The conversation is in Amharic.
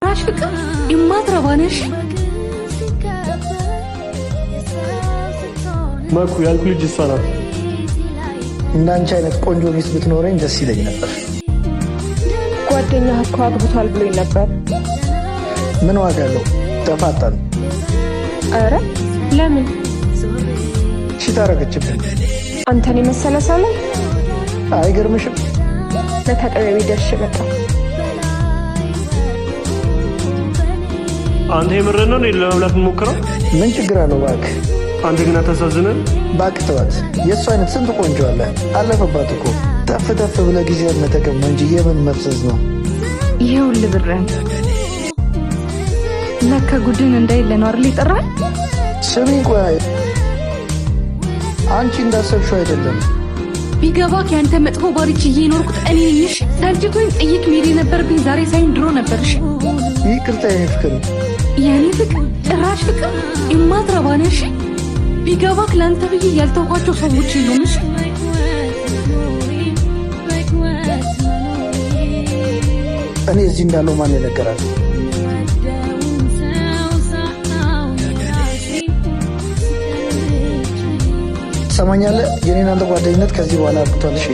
ጭራሽ ፍቅር የማትረባ ነሽ። መኩ ያልኩ ልጅ እሷ ናት። እንዳንቺ አይነት ቆንጆ ሚስት ብትኖረኝ ደስ ይለኝ ነበር። ጓደኛህ እኮ አግብቷል ብሎኝ ነበር። ምን ዋጋ አለው? ተፋታን። ኧረ ለምን? Cheat አደረገችብኝ። አንተን የመሰለ ሰው ላይ አይገርምሽም? መታጠቢያ ቤት ደርሼ መጣሁ። አንተ የምርህን ነው እኔን ለመብላት የምሞክረው? ምን ችግር አለው? እባክህ። አንተ ግን አታሳዝነን። እባክህ ተዋት። የእሱ አይነት ስንት ቆንጆ አለ። አለፈባት እኮ። ተፍ ተፍ ብለህ ጊዜህን መጠቀም ነው እንጂ የምን መፍዘዝ ነው? ይኸውልህ ብርን ለካ ጉድን እንዳይለ ነው አይደል የጠራኸኝ? ስሚኝ፣ ቆይ አንቺ እንዳሰብሽው አይደለም። ቢገባክ ያንተ መጥፎ ባሪ ችዬ የኖርኩት እኔ ነኝ። እሺ ሰልችቶኝ ጥይቅ መሄድ የነበረብኝ ዛሬ ሳይሆን ድሮ ነበር። እሺ ይቅርታ የኔ ፍቅር። የኔ ፍቅር ጭራሽ ፍቅር የማትረባ ነሽ። ቢገባክ ለአንተ ብዬ ያልተውኳቸው ሰዎች የሉም። እሺ እኔ እዚህ እንዳለው ማን ይነገራል? ትሰማኛለህ? የኔና አንተ ጓደኝነት ከዚህ በኋላ አብቅቷል። እሺ